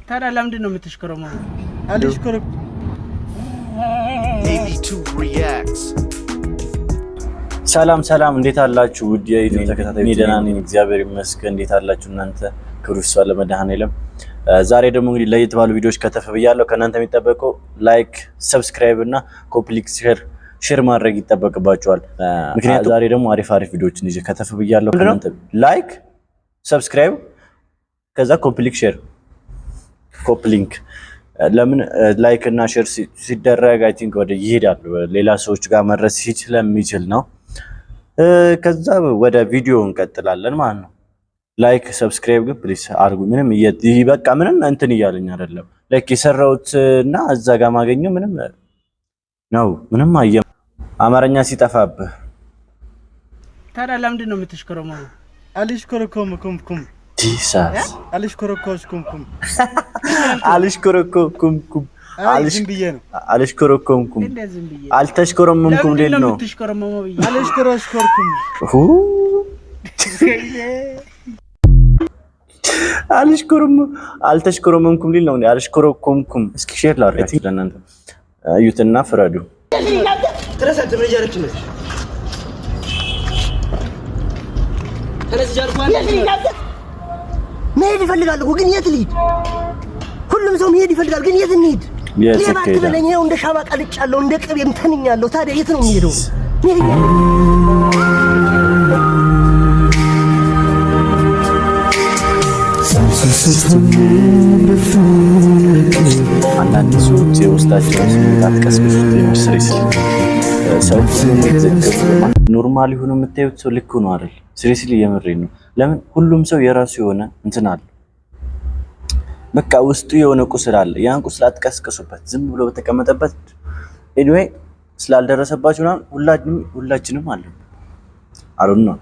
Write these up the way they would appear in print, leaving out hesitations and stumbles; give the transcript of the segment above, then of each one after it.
ታዲያ ለምንድን ነው የምትሽኮረመመው? አልሽኮረ AB2 Reacts. ሰላም ሰላም፣ እንዴት አላችሁ? ውድ የ YouTube ተከታታዮች፣ እኔ ደህና ነኝ፣ እግዚአብሔር ይመስገን። እንዴት አላችሁ እናንተ? ክብሩ ይስፋ ለመድኃኔዓለም። ዛሬ ደግሞ እንግዲህ ለየት ባሉ ቪዲዮዎች ከተፍ ብያለሁ። ከእናንተ የሚጠበቀው like፣ subscribe እና copy link share ማድረግ ይጠበቅባችኋል። ምክንያቱም ዛሬ ደግሞ አሪፍ አሪፍ ቪዲዮዎችን ይዤ ከተፍ ብያለሁ። ከእናንተ like፣ subscribe፣ ከዛ copy link share፣ copy link። ለምን like እና share ሲደረግ I think ወደ ይሄዳል፣ ሌላ ሰዎች ጋር መድረስ ስለሚችል ነው። ከዛ ወደ ቪዲዮ እንቀጥላለን ማለት ነው። Like subscribe ግን please አድርጉ። ምንም በቃ ምንም እንትን እያለኝ አይደለም። Like የሰራሁት እና እዛ ጋር ማገኘው ምንም ነው። ምንም አየ አማርኛ ሲጠፋብህ። ታዲያ ለምንድን ነው የምትሽኮረመመው? አልሽኮረኮምኩም። Jesus. አልሽኮረኮስኩም። አልሽኮረኮምኩም። አይ ዝም ብዬ ነው። አልሽኮረኮምኩም። እንዴት ዝም ብዬ? አልተሽኮረመምኩም ለምንድን ሌል ነው ነው። የምትሽኮረመመው ብዬ። አልሽኮረሽኮርኩም። ሁ አልሽኮረም አልተሽኮረመምኩም ሊል ነው እንዴ? አልሽኮረኮምኩም። እስኪ share ላድርጋችሁ ለእናንተ፣ እዩትና ፍረዱ። ተነሳ። ምን እያደረግሽ ነው? ተነስ እያልኩህ አንተ። መሄድ ይፈልጋል እኮ፣ ግን የት ልሂድ? ሁሉም ሰው መሄድ ይፈልጋል፣ ግን የት እንሂድ? የት ሌባ ይካሄዳል? አትበለኝ። ይኸው እንደ ሻማ ቀልጫለሁ፣ እንደ ቅቤም ተንኛለሁ። ታዲያ የት ነው የሚሄደው? መሄድ አንዳንድ ሰዎች የውስጣቸውን ስሜት አትቀስቅሱት። Seriously ሰው ስሜት ዝቅ ብሎ normal የሆነ የምታዩት ሰው ልክ ሆኖ አይደል? Seriously የምሬን ነው። ለምን ሁሉም ሰው የራሱ የሆነ እንትን አለ። በቃ ውስጡ የሆነ ቁስል አለ። ያን ቁስል አትቀስቅሱበት። ዝም ብሎ በተቀመጠበት anyway ስላልደረሰባችሁ ምናምን ሁላችንም ሁላችንም አለን። አሉን ነው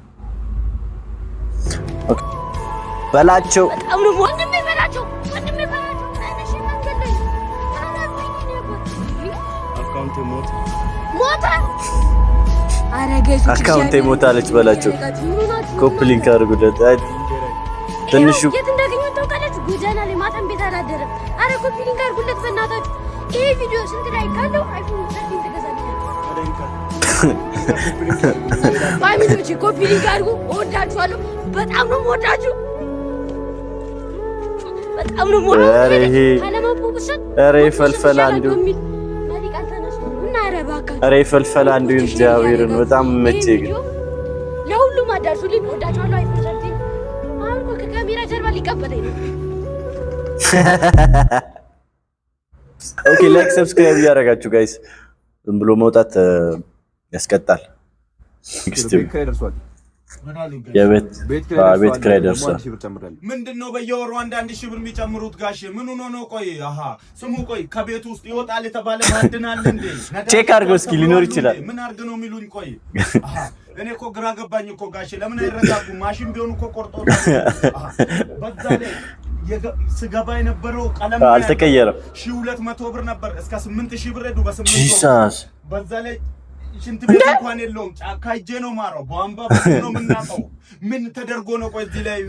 በላቸው። በጣም ነው ወንድሜ በላቸው፣ ወንድሜ በላቸው። ተነሽ፣ መንገድ ላይ አካውንቴ ሞተ። ሞተ። ኧረ guys። አካውንቴ ሞታለች በላቸው። Copy link አድርጉለት። አይ ትንሹ የት እንዳገኘሁት ታውቃላችሁ? ጎዳና ላይ፣ ማታም ቤት አላደረም። አረ copy link አድርጉለት በእናታችሁ። ይሄ ቪዲዮ ስንት like ካለው iPhone 13 ትገዛልኛለህ? Family ዎቼ copy link አድርጉ። እወዳችኋለሁ። በጣም ነው የምወዳችሁ። በጣም ነው ኧረ የምወዳችሁ። ይሄ ኧረ ይፈልፈል አንዱ። በሚል መሪ ቃል ተነስቶ ነው እና ኧረ እባካችሁ ኧረ ይፈልፈል አንዱ። እግዚአብሔርን በጣም መቼ ግን ለሁሉም አዳርሱልኝ። እወዳችኋለሁ። iPhone 13 አሁን እኮ ከካሜራ ጀርባ ሊቀበለኝ ነው። Okay፣ like subscribe እያደረጋችሁ guys፣ ዝም ብሎ መውጣት ያስቀጣል። Next ቤት ኪራይ ደርሷል። የቤት ቤት አዎ፣ ቤት ኪራይ ደግሞ ደርሷል። 1,000 ብር ጨምራለሁ። ምንድን ነው በየወሩ አንዳንድ ሺህ ብር የሚጨምሩት? ጋሼ ምን ሆኖ ነው? ቆይ አሃ ስሙ፣ ቆይ ከቤት ውስጥ ይወጣል የተባለ ማዕድን አለ እንዴ? ነዳጅ Check አድርገው እስኪ፣ ሊኖር ይችላል። ምን አድርግ ነው የሚሉኝ? ቆይ አሃ እኔ እኮ ግራ ገባኝ እኮ ጋሼ። ለምን አይረጋጉም? ማሽን ቢሆን እኮ ቆርጦ በዛ ላይ ስገባ የነበረው ቀለም ነው ያለው። አልተቀየረም። 1,200 ብር ነበር፣ እስከ 8,000 ብር ሄዱ በ8 ወር። Jesus. በዛ ላይ ሽንት ቤት እንኳን የለውም። ጫካ ሂጄ ነው ማረው። ቧንቧ ብዙ ነው የምናውቀው። ምን ተደርጎ ነው ቆይ እዚህ ላይ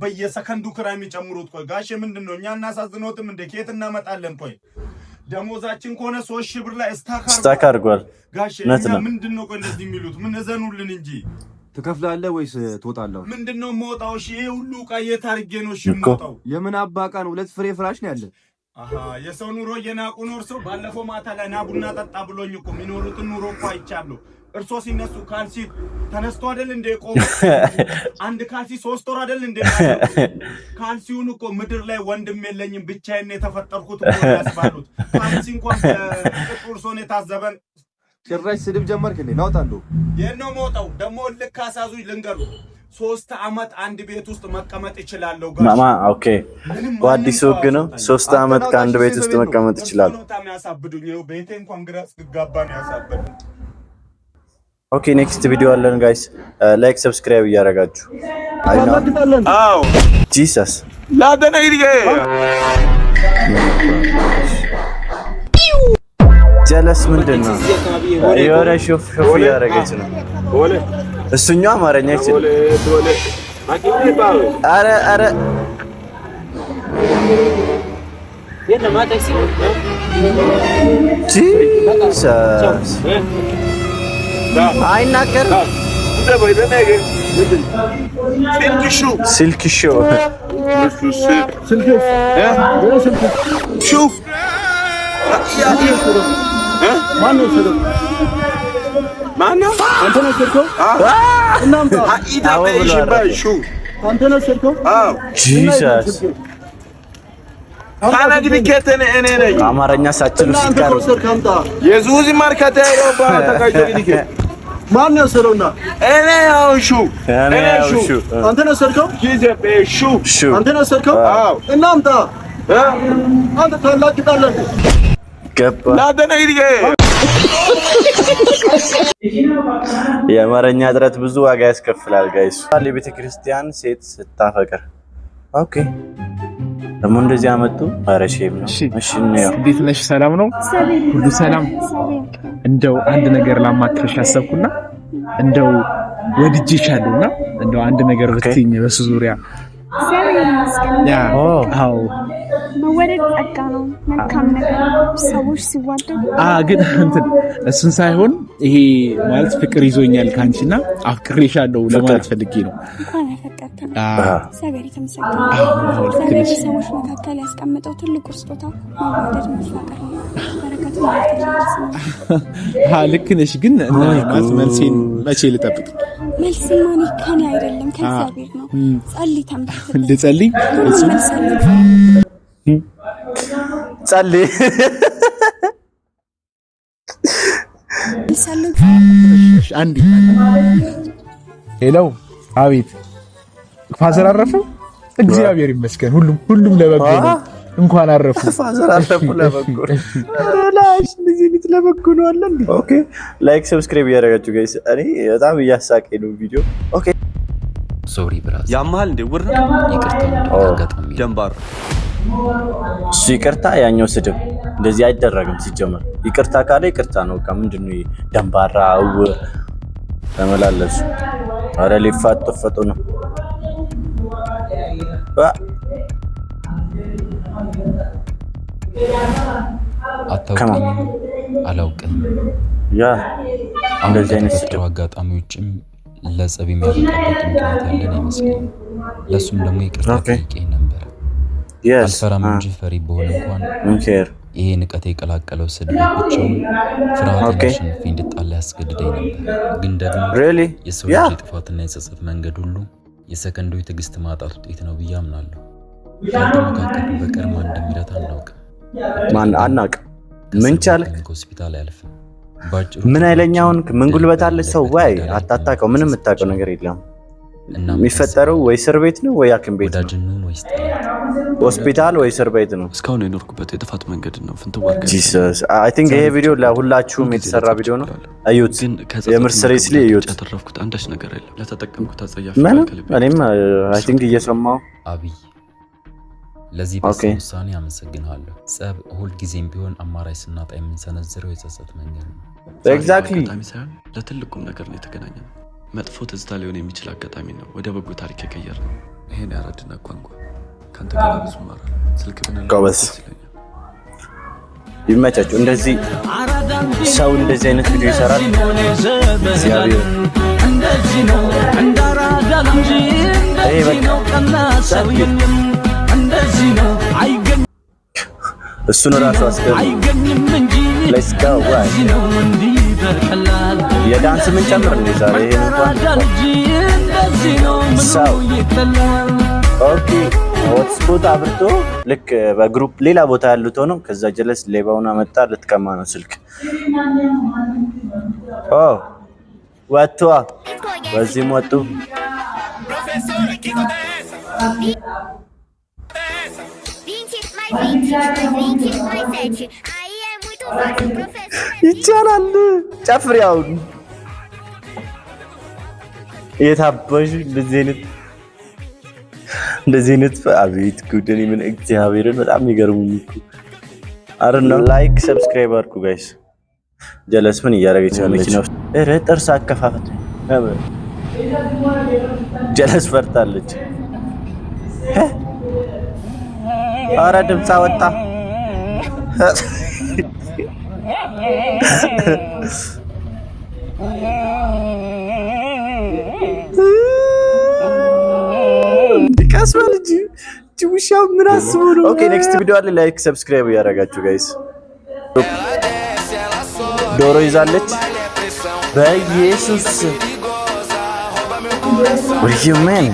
በየሰከንዱ ክራይ የሚጨምሩት? ቆይ ጋሼ ምንድን ነው፣ እኛ እናሳዝኖትም እንደ ከየት እናመጣለን? ቆይ ደሞዛችን ከሆነ 3,000 ብር ላይ stuck Stuck አድርጓል። ጋሼ እውነት እኛ ነው። ምንድን ነው ቆይ እንደዚህ የሚሉት? ምን እዘኑልን እንጂ። ትከፍላለህ ወይስ ትወጣለህ? ምንድን ነው የምወጣው? እሺ ይሄ ሁሉ ዕቃ የት አድርጌ ነው እሺ እኮ። የምወጣው? የምን አባ ዕቃ ነው? ሁለት ፍሬ ፍራሽ ነው ያለ። አሃ የሰው ኑሮ እየናቁ ነው እርሶ። ባለፈው ማታ ላይ ና ቡና ጠጣ ብሎኝ እኮ የሚኖሩትን ኑሮ እኮ አይቻለሁ። እርሶ ሲነሱ ካልሲ ተነስቶ አይደል እንደ ቆመ? አንድ ካልሲ 3 ወር አይደል እንደ ካልሲውን እኮ ምድር ላይ ወንድም የለኝም ብቻዬን የተፈጠርኩት እኮ ነው ያስባሉት። ካልሲ እንኳን ቅጡ እርሶን የታዘበን። ጭራሽ ስድብ ጀመርክ እንዴ? ናውጣ እንደው። የት ነው መውጣው? ደግሞ ልክ አሳዙኝ ልንገሩ። 3 አመት አንድ ቤት ውስጥ መቀመጥ እችላለሁ ጋሽ። ማማ okay፣ ምንም በአዲሱ ማንም ህግ ነው። ሰው 3 አመት ከአንድ ቤት ውስጥ መቀመጥ ይችላል። እርሶ ነው በጣም ያሳብዱኝ። ይኸው ቤቴ እንኳን ግራ እስክጋባ ነው ያሳበዱኝ። Okay፣ next ቪዲዮ አለን guys፣ like subscribe እያደረጋችሁ። አይ ነው። አዎ። Jesus. ጀለስ ምንድን ነው? የሆነ ሾፍ ሾፍ እያደረገች ነው። እሱኛው አማርኛ ይችላል። አረ አረ። የለም ታክሲ። Jesus፣ አይናገርም። ስልክ ሾ ሹ ማነው? አንተ ነው የወሰድከው? እናምጣ። አዎ ብሎ አረፈ። አንተ ነው የወሰድከው? Jesus፣ አማርኛ ሳትችሉ እና አንተ ስትቀሩ ከወሰድክ አምጣ። ማን ነው የወሰደውና? እኔ ያው ሹ አንተ ነው የወሰድከው? ሹ። አንተ ነው የወሰድከው? እና አምጣ። አንተ ታላግጣለህ። ገባ። የአማርኛ እጥረት ብዙ ዋጋ ያስከፍላል guys። የቤተ ክርስቲያን ሴት ስታፈቅር okay፣ ደግሞ እንደዚህ አመጡ። ኧረ shame ነው። እሺ እንየው። እንዴት ነሽ? ሰላም ነው? ሁሉ ሰላም? እንደው አንድ ነገር ላማክርሽ ያሰብኩና እንደው ወድጄሻለሁና እንደው አንድ ነገር ብትይኝ በሱ ዙሪያ። እግዚአብሔር ይመስገን። Yeah፣ አዎ። መወደድ ጸጋ ነው፣ መልካም ነገር ነው። ሰዎች ሲዋደዱ ግን እንትን እሱን ሳይሆን ይሄ ማለት ፍቅር ይዞኛል ካንቺና አፍቅሬሻለሁ ለማለት ፈልጌ ነው። እንኳን ያፈቀርከን እግዚአብሔር የተመሰገነ። አዎ፣ ልክ እግዚአብሔር ነሽ። በሰዎች መካከል ያስቀመጠው ትልቁ ስጦታ መዋደድ፣ መፋቀር ነው። በረከቱ ልክ ነሽ። ግን ማለት መልሴን መቼ ልጠብቅ? መልስማ እኔ ከኔ አይደለም ከእግዚአብሔር ነው። ጸልይ፣ ተንበርክከህ እንድጸልይ? መልስ አለ። ጸልይ። መልስ አለው። አንዴ። Hello፣ አቤት። Father አረፉ? እግዚአብሔር ይመስገን። ሁሉም ሁሉም ለበጎ ነው። እንኳን አረፉ። Father አረፉ ለበጎ ላሽ እንደዚህ አይነት ለበጎ ነው አለ እንዴ? Okay፣ like subscribe እያደረጋችሁ guys። እኔ በጣም እያሳቀኝ ነው ቪዲዮ። Okay። Sorry brother። ያመሃል እንዴ? ውር ነው። ይቅርታ ወንድም፣ አጋጣሚ ደንባር። እሱ ይቅርታ፣ ያኛው ስድብ። እንደዚህ አይደረግም። ሲጀመር ይቅርታ ካለ ይቅርታ ነው። በቃ ምንድን ነው ይሄ? ደንባራ እውር ተመላለሱ። አረ ሊፋጠፈጡ ነው። አ አታውቀኝም፣ አላውቅህም። Yeah፣ አሁን እንደዚህ አይነት ስድብ ከተፈጠረው አጋጣሚ ውጭም ለጸብ የሚያበቃበት ምክንያት ያለን አይመስለኝም። ለእሱም ደግሞ ይቅርታ ጠይቄ ነበር። አልፈራም እንጂ ፈሪ በሆን እንኳን ይሄ ንቀት የቀላቀለው ስድብ ብቻውን ፍርሃቴን አሸንፌ እንድጣላ ያስገድደኝ ነበር። ግን ደግሞ የሰው ልጅ የጥፋትና የጸጸት መንገድ ሁሉ የሰከንዶች ትዕግስት ማጣት ውጤት ነው ብዬ አምናለሁ። ካልተመካከርን በቀር ማን እንደሚረታ አናውቅም። ማን አናውቅም። ምን ቻልክ? ከሆስፒታል አያልፍም። ባጭሩ ምን ኃይለኛ ሆንክ? ምን ጉልበት አለ? ሰው ወይ አታታውቀው። ምንም የምታውቀው ነገር የለም። የሚፈጠረው ወይ እስር ቤት ነው ወይ ሐኪም ቤት ነው፣ ወይስ ጠላት፣ ሆስፒታል ወይ እስር ቤት ነው። እስካሁን የኖርኩበት የጥፋት መንገድ ነው ፍንትው አድርገህ Jesus፣ I think ይሄ ቪዲዮ ለሁላችሁም የተሰራ ቪዲዮ ነው። እዩት፣ የምር seriously እዩት። ያተረፍኩት አንዳች ነገር የለም። ለተጠቀምኩት አጸያፊ ምንም እኔም I think እየሰማሁ አብይ፣ ለዚህ በሳል ውሳኔ አመሰግንሃለሁ። ጸብ ሁልጊዜም ቢሆን አማራጭ ስናጣ የምንሰነዝረው የጸጸት መንገድ ነው። Exactly። አጋጣሚ ሳይሆን ለትልቁም ነገር ነው የተገናኘ ነው። መጥፎ ትዝታ ሊሆን የሚችል አጋጣሚ ነው ወደ በጎ ታሪክ የቀየር ነው። ይሄን ያራድና ቋንቋ ከአንተ ገና ብዙ እማራለሁ። ስልክ ብንለዋወጥ ጎበዝ። ደስ ይለኛል። ይመቻችሁ። እንደዚህ ሰው እንደዚህ አይነት ቪዲዮ ይሰራል። እግዚአብሔር እንደዚህ ነው እንዳራዳ እንጂ ይሄ እንደዚህ በቃ ነው ቀና ሰው የለም እንደዚህ ነው አይገኝም እሱን ራሱ አስገርም። አይገኝም እንጂ Let's go። እንደዚህ ነው እንዲህ በቀላል የዳንስ ምን ጨምር እንዴ ዛሬ ይሄን እንኳን አራዳ ልጅ እንደዚህ ነው ምኑ ሰው ይጠላል። Okay፣ hotspot አብርቶ ልክ በ group ሌላ ቦታ ያሉት ሆነው ከዛ ጀለስ ሌባውን አመጣ ልትቀማ ነው ስልክ። ኦ ወጥቷ በዚህም ወጡ። 20 mais 20 mais 20 mais 7. Aí é muito fácil, professor. ይቻላል። ጨፍሪ አሁን የታበሹ እንደዚህ አይነት አቤት ጉድ! እኔ ምን እግዚአብሔርን በጣም የሚገርሙኝ እኮ አረ ነው። Like subscribe አድርጉ guys። ጀለስ ምን እያደረገች ነው? መኪና ውስጥ ኧረ ጥርስ አከፋፈት ጀለስ ፈርታለች። አረ ድምፅ አወጣ። ቀስ በል እንጂ፣ እቺ ውሻ ምን አስቦ ነው? Okay, next ቪዲዮ አለ። Like, subscribe እያደረጋችሁ guys። ዶሮ ይዛለች። በኢየሱስ፣ what you mean?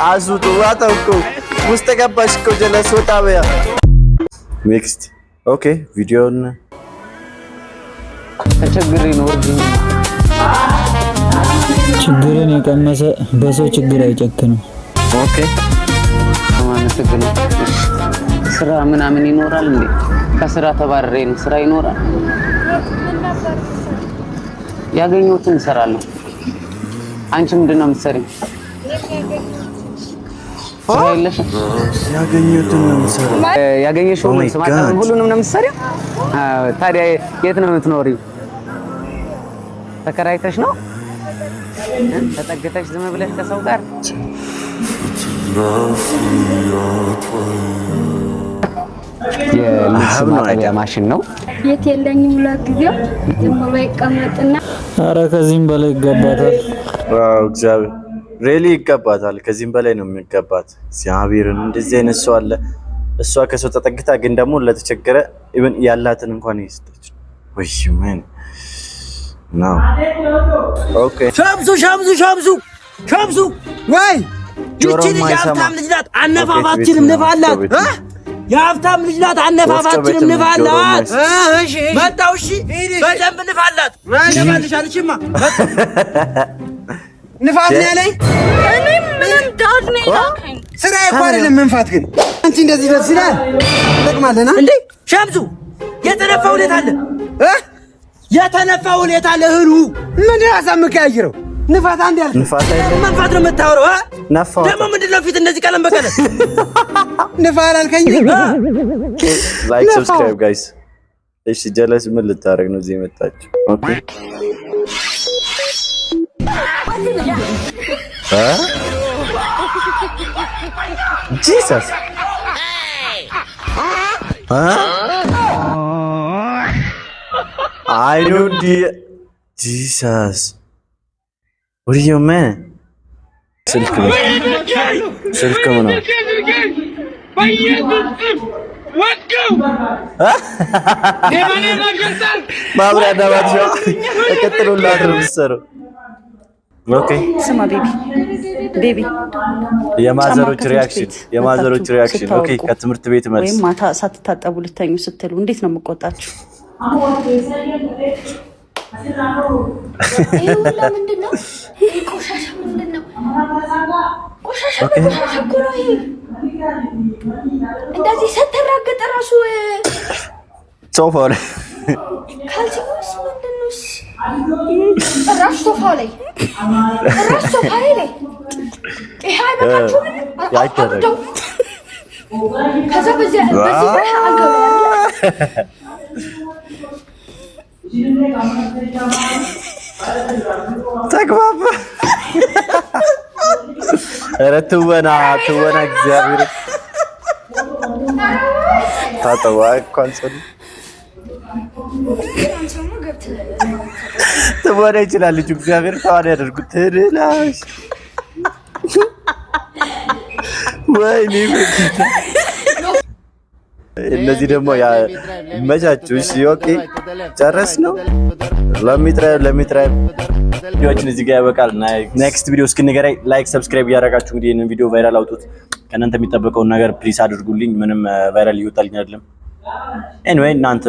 አዙጡ ዋጣው እኮ፣ ውስጥ ገባሽ እኮ ጀለስ፣ ወጣ በያ። Next, okay፣ ቪዲዮን ተቸግሬ ነው፣ እርዱኝ። ችግርን የቀመሰ በሰው ችግር አይጨክንም። Okay. አመሰግናለሁ። ስራ ምናምን ይኖራል እንዴ? ከስራ ተባርሬ ነው። ስራ ይኖራል? ያገኘሁትን እሰራለሁ። አንቺ ምንድን ነው የምትሰሪው? ስራ የለሽም? ያገኘሁትን ነው የምሰራው። ያገኘሽውን ልብስ ማጠብ ሁሉንም ነው የምትሰሪው? አዎ። ታዲያ የት ነው የምትኖሪው? ተከራይተሽ ነው? ተጠግተሽ ዝም ብለሽ ከሰው ጋር? የልብስ ማጠቢያ ማሽን ነው። ቤት የለኝም ለጊዜው፣ ዝም ብሎ ይቀመጥና አረ ከዚህም በላይ ይገባታል። Wow፣ እግዚአብሔር really ይገባታል። ከዚህም በላይ ነው የሚገባት። እግዚአብሔርን እንደዚህ አይነት ሰው አለ። እሷ ከሰው ተጠግታ ግን ደግሞ ለተቸገረ even ያላትን እንኳን እየሰጠች፣ ወይ man ነው። Okay. ሸምሱ፣ ሸምሱ፣ ሸምሱ፣ ሸምሱ፣ ወይ ይቺ ልጅ የሀብታም ልጅ ናት። አነፋፋችንም ንፋላት። የሀብታም ልጅ ናት። አነፋፋችንም ንፋላት። መጣው። እሺ፣ በደንብ ንፋላት። ንፋልሻል። እሺማ ንፋት ነው ያለኝ። እኔ ምንም dad ነው የላከኝ። ስራ እኮ አይደለም መንፋት፣ ግን አንቺ እንደዚህ ደስ ይላል። ትጠቅማለና። እንዴ ሸምሱ፣ የተነፋ ሁኔታ አለ እ የተነፋ ሁኔታ አለ። እህሉ ምንድን ነው ሀሳብ የምቀያይረው? ንፋት አንድ ያልክ ንፋት አይደለም። መንፋት ነው የምታወራው? ነፋው። ደግሞ ምንድን ነው ፊት እንደዚህ ቀለም በቀለም? ንፋት አልከኝ። Like, subscribe guys። እሺ ጀለስ ምን ልታደርግ ነው እዚህ የመጣችው? Okay እ Jesus እ I don't Jesus, what do you mean? ስልክ ነው፣ ስልክ ነው። በኢየሱስ ስም ወጋው። ማብሪያ እና ማጥፊያ ተቀጥሎላት ነው የምትሰራው። Okay. ስማ baby, baby። የማዘሮች reaction፣ የማዘሮች reaction። Okay፣ ከትምህርት ቤት መልስ ወይም ማታ ሳትታጠቡ ልተኙ ስትሉ እንዴት ነው የምቆጣችሁ? ይሄ ሁላ ምንድን ነው? ይሄ ቆሻሻ ምንድን ነው? ቆሻሻ ነው፣ ቆሻሻ እኮ ነው ይሄ። እንደዚህ ስትራገጥ ራሱ ሶፋው ላይ። ካልሲ ውስጥ ምንድን ነው? ጭራሽ ሶፋው ላይ፣ ጭራሽ ሶፋ ላይ፣ ይሄ አይበቃችሁም? አይደረግም። አውርደው። ከዛ በዚህ በዚህ ላይ አልጋው ላይ አይደለ? ተግባባ። ኧረ ትወና፣ ትወና፣ እግዚአብሔር ታጠባ እንኳን ጽኑ ትወና ይችላል ልጁ። እግዚአብሔር ተዋን ያደርጉት ትላሽ። ወይኔ በጌታ፣ እነዚህ ደግሞ መቻችሁ። እሺ okay፣ ጨረስ ነው። ለሚትራይብ ለሚትራይብ ቪዲዮችን እዚህ ጋር ያበቃል። Next ቪዲዮ እስክንገናኝ like፣ subscribe እያደረጋችሁ እንግዲህ ይህንን ቪዲዮ viral አውጡት። ከእናንተ የሚጠበቀውን ነገር please አድርጉልኝ። ምንም viral እየወጣልኝ አይደለም። Anyway እናንተ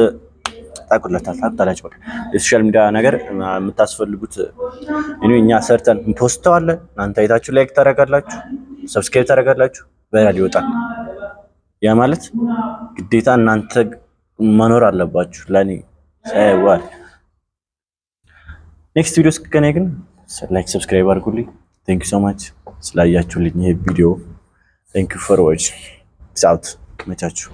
ታውቁለታል፣ ታውቁታላችሁ። በቃ የ social media ነገር የምታስፈልጉት anyway እኛ ሰርተን እንፖስተዋለን። እናንተ አይታችሁ like ታደርጋላችሁ፣ subscribe ታደርጋላችሁ፣ viral ይወጣል። ያ ማለት ግዴታ እናንተ መኖር አለባችሁ ለኔ ሳይዋል። Next ቪዲዮ እስክገናኝ ግን like, subscribe አድርጉልኝ። Thank you so much ስላያችሁልኝ ይሄ ቪዲዮ። Thank you for watch out። መቻችሁ።